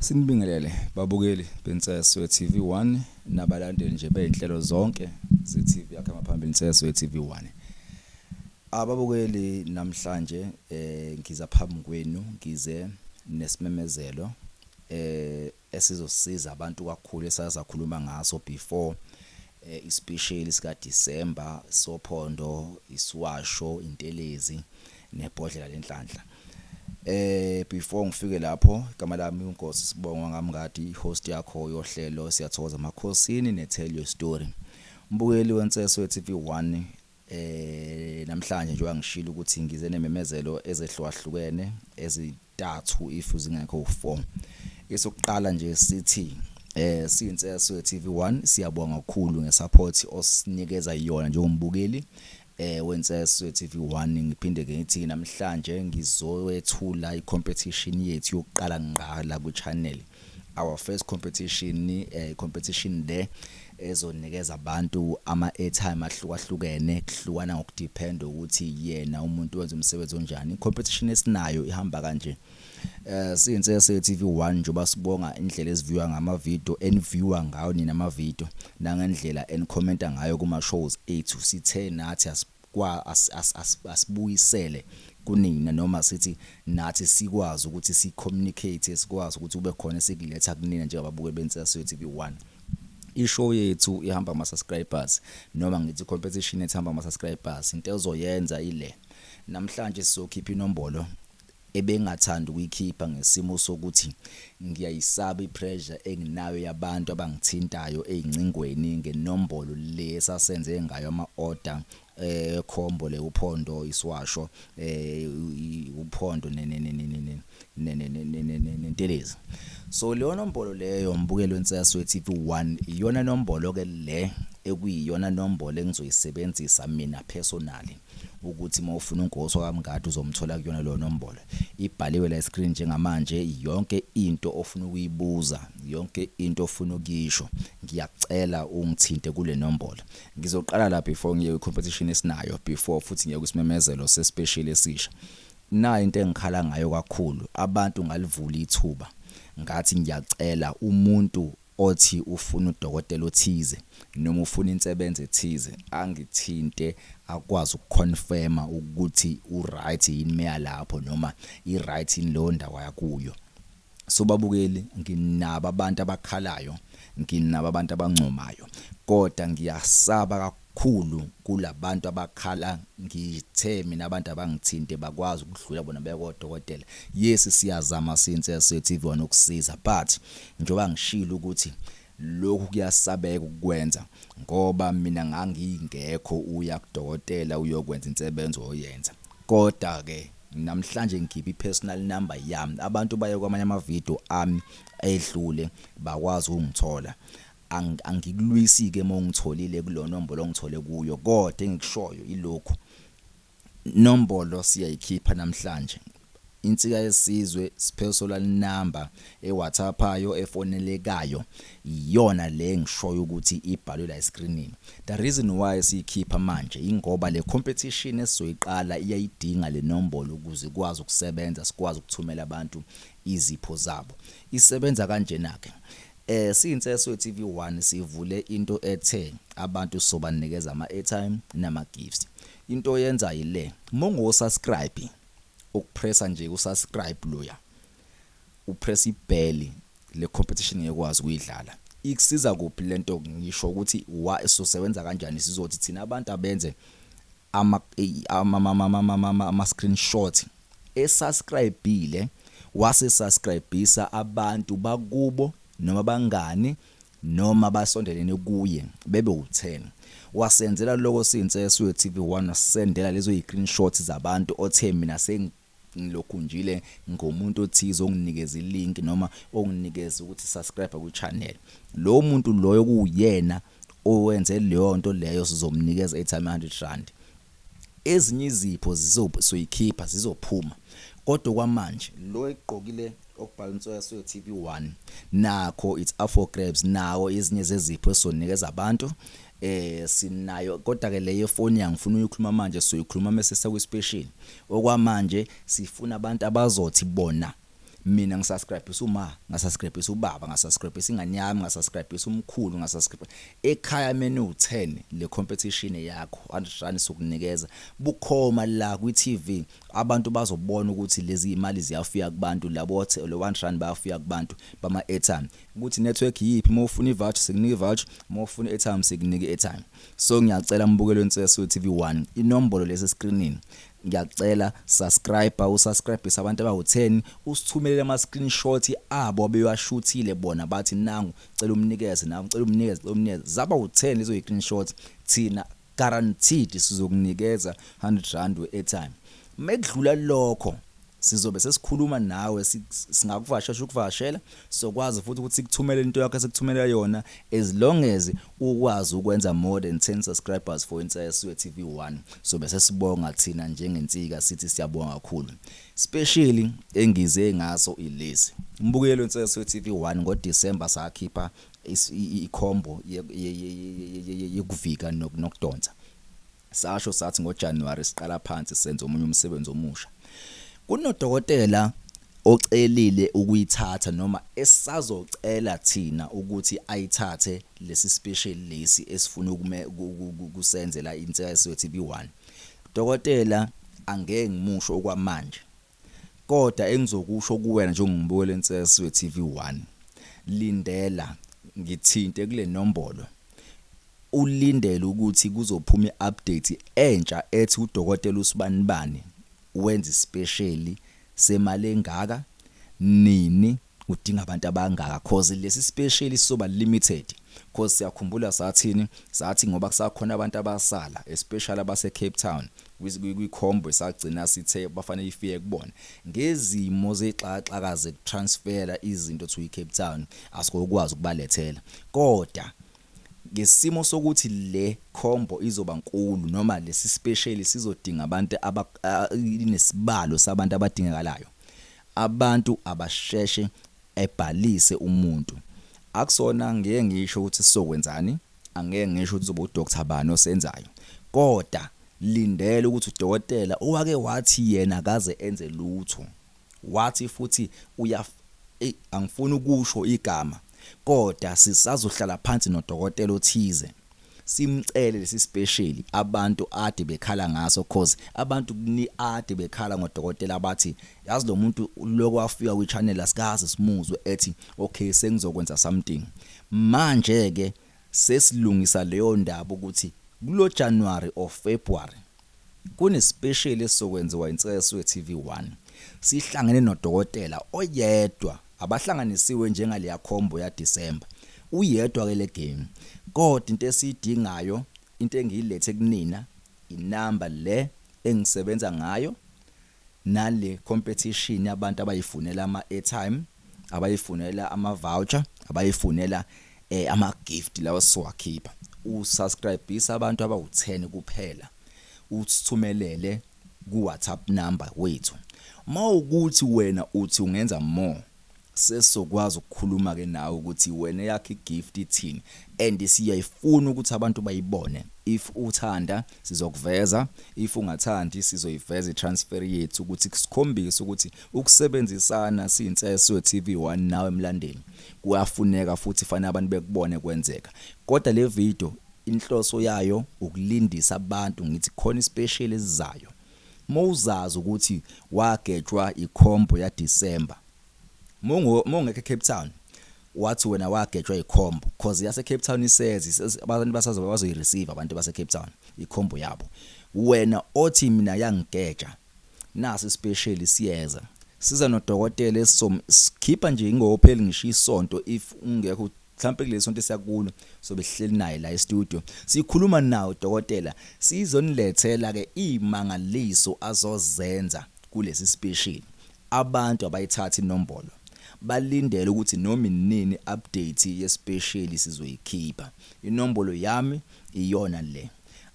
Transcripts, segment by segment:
Sinibingelele babukeli beNseswe TV1 nabalandeli nje bezinhlelo zonke ze-TV yakhe amaphambili Nseswe TV1. Ababukeli, namhlanje ngiza phambi kwenu ngize nesimemezelo esizosiza abantu kakhulu esasakhuluma ngaso before ispecial sika December sophondo, isiwasho, intelezi nebhodlela lenhlanhla. Before ngifike lapho, igama lami uNkosi Sibongwa Ngamngadi, host yakho yohlelo Siyathokoza Makhosini ne Tell Your Story. Mbukeli weNseswe TV1, namhlanje njengoba ngishilo ukuthi ngize nememezelo ezehlukahlukene ezintathu, if zingekho u4. Esokuqala nje sithi siyiNseswe TV1 siyabonga kakhulu ngesupport osinikeza yona njengombukeli weNseswe TV1. Ngiphinde ke ngithi namhlanje ngizowethula icompetition yethu yokuqala ngqa la ku channel, our first competition, competition le ezonikeza abantu ama airtime ahlukahlukene, kuhlukana ngokudepend ukuthi yena umuntu wenza umsebenzi onjani. Competition esinayo ihamba kanje: siyiNseswe TV1, njoba sibonga indlela esiviwa ngama video, eniviewa ngayo nina ama video, nangendlela enicommenta ngayo kuma shows ethu, sithe nathi asikwa asibuyisele kunina, noma sithi nathi sikwazi ukuthi si communicate, sikwazi ukuthi kube khona esikuletha kunina njengababukeli beNseswe TV1. Ishow yethu ihamba ama subscribers, noma ngithi competition yethu ihamba ama subscribers. Into ezoyenza ile: namhlanje sizokhipha inombolo ebengathanda ukuyikhipha ngesimo sokuthi ngiyayisaba ipressure enginayo yabantu abangithintayo ezincingweni ngenombolo le esasenze ngayo ama order combo le, uphondo, isiwasho, uphondo nentelezi. So leyo nombolo leyo, mbukeli weNseswe TV1, iyona nombolo ke le ekuyiyona nombolo engizoyisebenzisa mina personally ukuthi mawufuna uNkosi wakamngadi uzomthola kuyona leyo nombolo. Ibhaliwe la screen njengamanje. Yonke into ofuna ukuyibuza, yonke into ofuna ukuyisho, ngiyacela ungithinte kule nombolo. Ngizoqala la before ngiye kwi-competition esinayo, before futhi ngiye kwisimemezelo sespecial esisha. Na into engikhala ngayo kakhulu, abantu ngalivula ithuba, ngathi ngiyacela umuntu othi ufuna udokotela othize noma ufuna insebenzo ethize angithinte, akwazi ukuconfirma ukuthi uright yini meya lapho noma i-right yini leyo ndawo yakuyo. So babukeli, nginabo abantu abakhalayo, nginabo abantu abancomayo, kodwa ngiyasaba kakhulu kulabantu abakhala. Ngithe mina abantu abangithinte bakwazi ukudlula bona bekodokotela. Yes, siyazama siyiNseswe TV ukusiza, but njengoba ngishilo ukuthi lokhu kuyasabeka ukukwenza ngoba mina ngangingekho, uya kudokotela uyokwenza insebenzo oyenza. Kodwa ke namhlanje ngikhipha ipersonal number yami, abantu baye kwamanye ama video ami edlule bakwazi ukungithola. Angikulwisi ke mawungitholile kulo nombolo ongithole kuyo, kodwa engikushoyo ilokhu: nombolo siyayikhipha namhlanje, Insika Yesizwe personal number eWhatsAppayo efonelekayo, iyona le ngishoyo ukuthi ibhalwe la escreenini. The reason why siyikhipha manje ingoba le competition esizoyiqala iyayidinga le nombolo ukuze ikwazi ukusebenza, sikwazi ukuthumela abantu izipho zabo. Isebenza kanjena ke: siyiNseswe TV1 sivule into ethe abantu sobanikeza ama airtime nama gifts. Into oyenza ile: mongo subscribe, ukupressa nje usubscribe loya, upress ibell, le competition ngekwazi ukuyidlala. Ikusiza kuphi lento? Ngisho ukuthi wa sizosebenza kanjani? Sizothi thina abantu abenze ama screenshot esubscribeile, wase subscribeisa abantu bakubo noma bangani noma basondelene kuye bebe u10, wasenzela lokho siyiNseswe TV1, wasendela lezo screenshots zabantu othe mina sengilokhu njile ngomuntu othize onginikeza ilink noma onginikeza ukuthi subscribe ku channel. Lo muntu loyo kuyena owenze leyo nto leyo, sizomnikeza airtime R100. Ezinye izipho zizoyikhipha, zizophuma, kodwa kwamanje lo egqokile okubhala Insweswe TV1 nakho it's up for grabs, nawo ezinye zezipho esizonikeza abantu sinayo. Kodwa ke leyo phone yangifuna uyikhuluma manje, soyikhuluma mase sekwi special. Okwamanje sifuna abantu abazothi bona Mina ngisubscribe uma ngasubscribe ubaba, ngasubscribe ingane yami, ngasubscribe umkhulu, ngasubscribe ekhaya menu 10. Le competition yakho 100 rand sokunikeza bukhoma la kwi TV, abantu bazobona ukuthi lezi imali ziyafika kubantu labo, lo 1 rand bayafika kubantu bama airtime, ukuthi network yipi. Uma ufuna i-voucher sikunika i-voucher, uma ufuna i-airtime sikunika i-airtime. So ngiyacela mbukelo weNsika TV 1, inombolo lesi screenini, ngiyacela subscribe, usubscribe abantu abawu10, usithumelele ama screenshot abo abewashuthile bona, bathi nangu, cela umnikeze, nangu, cela umnikeze, cela umnikeze. Zaba u10 lezo screenshot, thina guaranteed sizokunikeza 100 rand we-airtime. Mekudlula lokho sizobe sesikhuluma nawe, singakuvakashela, ukuvakashela sokwazi futhi ukuthi sikuthumele into yakho esikuthumela yona, as long as ukwazi ukwenza more than 10 subscribers for Insayasiwe TV 1. So bese sibonga thina njengensika, sithi siyabonga kakhulu. Specially engize ngaso ilezi, umbukelo Insayasiwe TV 1, ngoDecember sakhipha icombo yokuvika nokudonsa. Sasho sathi ngoJanuary siqala phansi, senze omunye umsebenzi omusha. Kunodokotela ocelile ukuyithatha noma esazocela thina ukuthi ayithathe lesi special lesi esifuna ukume kusenzela Insika TV 1. Dokotela angeke ngimusho okwamanje, kodwa engizokusho kuwena njengongibukela Insika TV 1, lindela, ngithinte kule nombolo, ulindele ukuthi kuzophuma iupdate entsha ethi udokotela usibanibani wenza ispecial semali engaka, nini, udinga abantu abangaka, cause lesi special sizoba limited, cause siyakhumbula sathini, sathi ngoba kusakhona abantu abasala, especially abase Cape Town, kwi-combo esagcina sithe bafanele ifike kubona. Ngezimo zexaxaka zekutransfera izinto to iCape Town, asikokwazi ukubalethela, kodwa ngesimo sokuthi le combo izoba nkulu noma lesi special sizodinga abantu inesibalo sabantu abadingekalayo, abantu abasheshe ebhalise umuntu. Akusona, ngeke ngisho ukuthi sizokwenzani, angeke ngisho ukuthi uzoba uDr bani osenzayo, kodwa lindela ukuthi udokotela owake wathi yena akaze enze lutho, wathi futhi uya, angifuni ukusho igama, kodwa sisazohlala phansi nodokotela othize, simcele lesi special abantu ade bekhala ngaso, cause abantu ni ade bekhala ngodokotela, abathi yazi lo muntu lokho wafika kwi channel asikaze simuzwe ethi okay, sengizokwenza something. Manje ke sesilungisa leyo ndaba ukuthi kulo January or February kune special esizokwenziwa Inseswe TV 1, sihlangene nodokotela oyedwa, abahlanganisiwe njengaleya combo ya December, uyedwa ke le game. Kodwa into esiyidingayo, into engiyilethe kunina, inamba le engisebenza ngayo nale competition yabantu abayifunela ama airtime, abayifunela ama voucher, abayifunela ama gift lawo siwakhipha. Usubscribe abantu abawu10 kuphela, usithumelele ku WhatsApp number wethu. Mawukuthi wena uthi ungenza more, sesizokwazi ukukhuluma ke nawe ukuthi wena yakhe igift ithini, and siyayifuna ukuthi abantu bayibone. If uthanda sizokuveza, if ungathandi sizoyiveza itransfer yethu ukuthi sikhombise ukuthi ukusebenzisana siyiNseswe TV1 nawe emlandeli kuyafuneka, futhi fanele abantu bekubone kwenzeka. Kodwa le video inhloso yayo ukulindisa abantu, ngithi khona ispecial esizayo. Mawuzazi ukuthi wagetshwa icombo ya December, mongekho eCape Town, wathi wena wagetshwa icombo, cause yase Cape Town isezi, abantu basazoba bazoyireceive, abantu base Cape Town icombo yabo. Wena othi mina yangigeja, nasi special siyeza, siza nodokotela esisom sikhipha nje ingopheli ngisho isonto, if ungekho mhlawumbe kulesi sonto esiyakulo, sobe sihleli naye la e-studio, sikhuluma nawo dokotela, sizonilethela ke imangaliso azozenza kulesi special. Abantu abayithatha inombolo, balindele ukuthi noma inini update yespecial sizoyikhipha. Inombolo yami iyona le.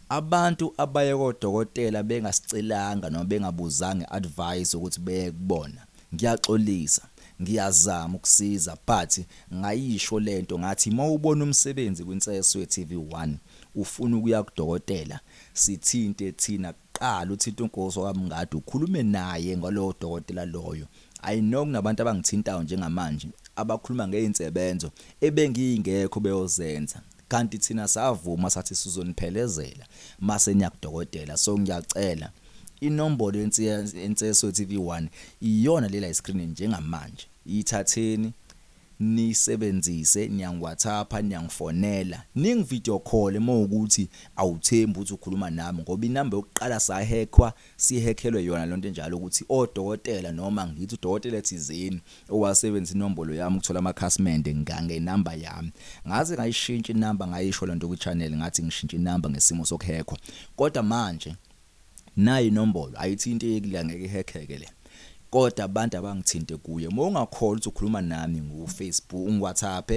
Abantu abaye kodokotela bengasicelanga noma bengabuzanga advice ukuthi beye kubona, ngiyaxolisa, ngiyazama ukusiza, but ngayisho lento ngathi mawubona umsebenzi kwiNseswe TV 1, ufuna ukuya kudokotela, sithinte thina kuqala, uthinte uNkosi wakamngadi, ukhulume naye ngalowo dokotela loyo. I know kunabantu abangithintayo njengamanje abakhuluma ngey'nsebenzo ebengingekho beyozenza, kanti thina savuma sathi sizoniphelezela mase niya kudokotela. So ngiyacela inombolo yenseso TV 1 iyona lela screen njengamanje, ithatheni niyisebenzise, niyangi-WhatsApp, niyangifonela, ningi-video call uma ukuthi awuthembi ukuthi ukhuluma nami, ngoba inamba yokuqala sahekhwa, sihekhelwe yona lonto enjalo ukuthi odokotela noma ngithi udokotela thizeni owasebenzisa inombolo yami ukuthola amakhasimende ngangenamba yami. Ngaze ngayishintsha inamba, ngayisho lento kwi-channel, ngathi ngishintsha inamba ngesimo sokuhekhwa. Kodwa manje nayi inombolo ayithinteki le, angeke ihekheke le, kodwa abantu abangithinte kuye. Uma ungakholwa ukuthi ukhuluma nami ngo-Facebook, ungi-WhatsApp,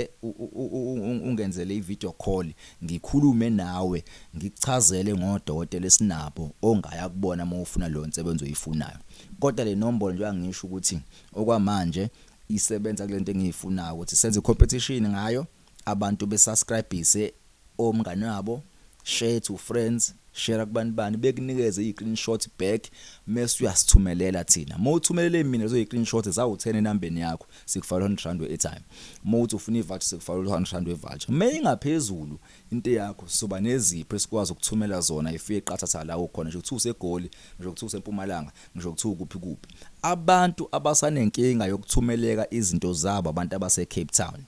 ungenzele i-video call, ngikhulume nawe, ngikuchazele ngodokotela esinabo ongaya kubona uma ufuna leyo nsebenzo oyifunayo. Kodwa le nombolo, njengoba ngisho ukuthi okwamanje isebenza kulento engiyifunayo ukuthi senze i-competition ngayo, abantu besubscribe omngane wabo, share to friends, share kubani bani, bekunikeze i-screenshot back, mase uyasithumelela thina. Uma uthumelele mina lezo i-screenshot zawu-10 enambeni yakho, sikufakela 100 rand we-airtime. Uma uthi ufuna i-voucher, sikufakela 100 rand we-voucher. Uma ingaphezulu into yakho, sizoba nezipho esikwazi ukuthumela zona, ifike qathatha la ukhona, ngisho kuthiwa useGoli, ngisho kuthiwa useMpumalanga, ngisho kuthiwa kuphi kuphi. Abantu abasanenkinga yokuthumeleka izinto zabo, abantu abase Cape Town,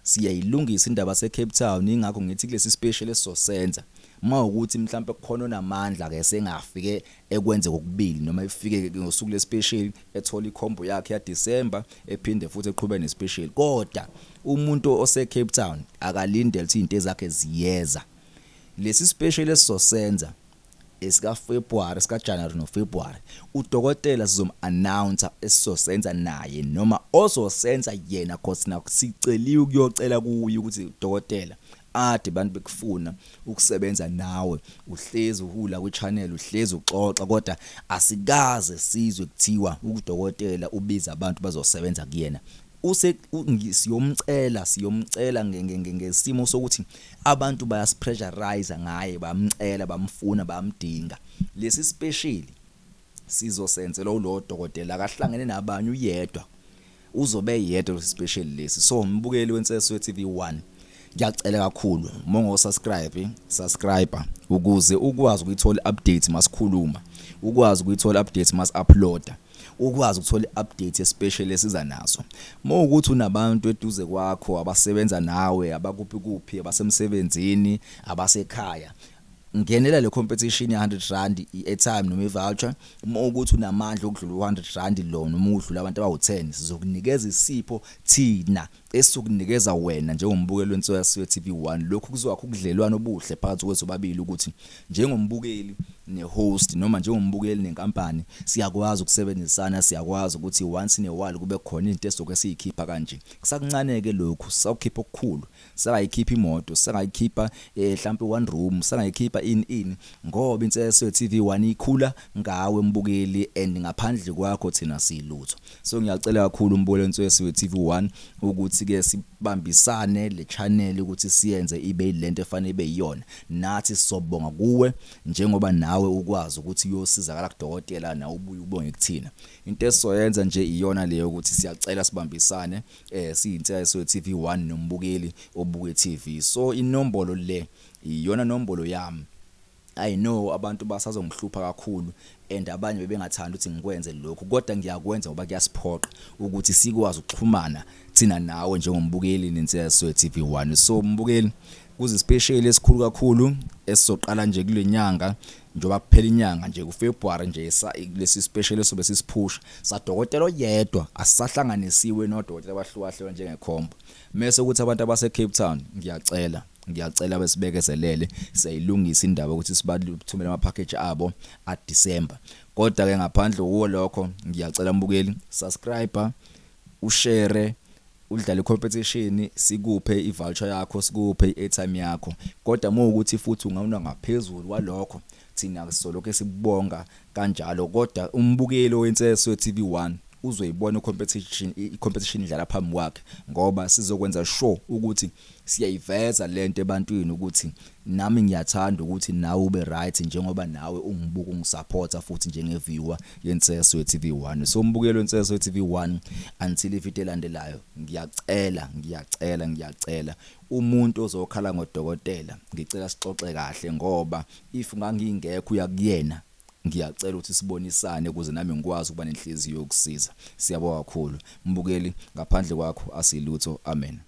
siyayilungisa indaba se Cape Town. Ingakho ngithi kulesi special esizosenza, uma ukuthi mhlawumbe kukhona onamandla ke sengafike ekwenze kokubili, noma ifike ngosuku lespecial ethola icombo yakhe ya December, ephinde futhi eqhube nespecial. Kodwa umuntu ose Cape Town akalindele ukuthi izinto ezakhe ziyeza. Lesi special esizosenza esika February, sika January no February, udokotela sizom announce esizosenza naye noma ozosenza yena, cause na siceliwe ukuyocela kuye ukuthi dokotela ade abantu bekufuna ukusebenza nawe, uhlezi uhula kwi-channel, uhlezi uxoxa, kodwa asikaze sizwe kuthiwa udokotela ubiza abantu bazosebenza kuyena. Use siyomcela, siyomcela ngesimo sokuthi abantu bayasipressurize ngaye, bamcela, bamfuna, bamdinga. Lesi special sizosenzela ulo dokotela, akahlangene nabanye, uyedwa, uzobe yedwa lesi special lesi. So umbukeli wenseso TV 1, ngiyacela kakhulu, mongo subscribe, subscribe ukuze ukwazi ukuyithola update masikhuluma, ukwazi ukuyithola update mas uploada, ukwazi ukuthola i-update especial esiza naso. Uma ukuthi unabantu eduze kwakho abasebenza nawe, abakuphi kuphi, abasemsebenzini, abasekhaya, ngenela le competition ya 100 rand i-airtime noma i-voucher. Uma ukuthi unamandla okudlula u100 rand lo noma udlula abantu abawu10, sizokunikeza isipho thina esizokunikeza wena njengombukeli wensoya TV 1. Lokhu kuzowakha ubudlelwano obuhle phakathi kwethu babili, ukuthi njengombukeli nehost noma njengombukeli nenkampani siyakwazi ukusebenzisana, siyakwazi ukuthi once in a while kube khona into esizoke siyikhipha kanje. Kusakuncane ke lokhu, sawukhipha okukhulu, sangayikhipha imoto, sangayikhipha mhlawumbe one room, sangayikhipha in in ngoba inseso TV 1 ikhula ngawe mbukeli, and ngaphandle kwakho thina silutho. So ngiyacela kakhulu umbukeli wenseso TV 1 ukuthi ke sibambisane le channel ukuthi siyenze ibe lento efanele ibe iyona. Nathi sizobonga kuwe njengoba nawe ukwazi ukuthi uyosizakala kudokotela, nawe ubuye ubonge kuthina. Into esizoyenza nje iyona leyo, ukuthi siyacela sibambisane siyinseso TV 1 nombukeli obuke TV. So inombolo le iyona nombolo yami. I know abantu basazongihlupha kakhulu and abanye bebengathanda ukuthi ngikwenze lokhu, kodwa ngiyakwenza ngoba kuyasiphoqa ukuthi sikwazi ukuxhumana thina nawe njengombukeli nenseso TV 1. So mbukeli, kuze special esikhulu kakhulu esizoqala nje kule nyanga, njengoba kuphela inyanga nje kuFebruary nje, lesi special esobe sisiphusha sadokotela oyedwa, asisahlanganisiwe nodokotela abahlukahlukene njengekhombo. Mase ukuthi abantu abase Cape Town, ngiyacela, ngiyacela besibekezelele, siyayilungisa indaba ukuthi sibathumele ama package abo a December. Kodwa ke ngaphandle kwalokho, ngiyacela mbukeli, subscribe, ushare, udlale competition, sikuphe i-voucher yakho, sikuphe i-airtime yakho. Kodwa uma ukuthi futhi ungawuna ngaphezulu kwalokho, thina solokho sibonga kanjalo. Kodwa umbukeli wenseso TV 1 uzoyibona icompetition icompetition idlala phambi kwakhe ngoba sizokwenza sure ukuthi siyayiveza lento ebantwini ukuthi nami ngiyathanda ukuthi nawe ube right njengoba nawe ungibuka ungisupporta futhi njengeviewer yeNseso TV1. So umbukeli weNseso TV1, until ivideo elandelayo, ngiyacela, ngiyacela, ngiyacela, umuntu ozokhala ngodokotela ngicela sixoxe kahle ngoba if ngangingekho uya kuyena, ngiyacela ukuthi sibonisane ukuze nami ngikwazi ukuba nenhliziyo yokusiza. Siyabonga kakhulu mbukeli, ngaphandle kwakho asilutho. Amen.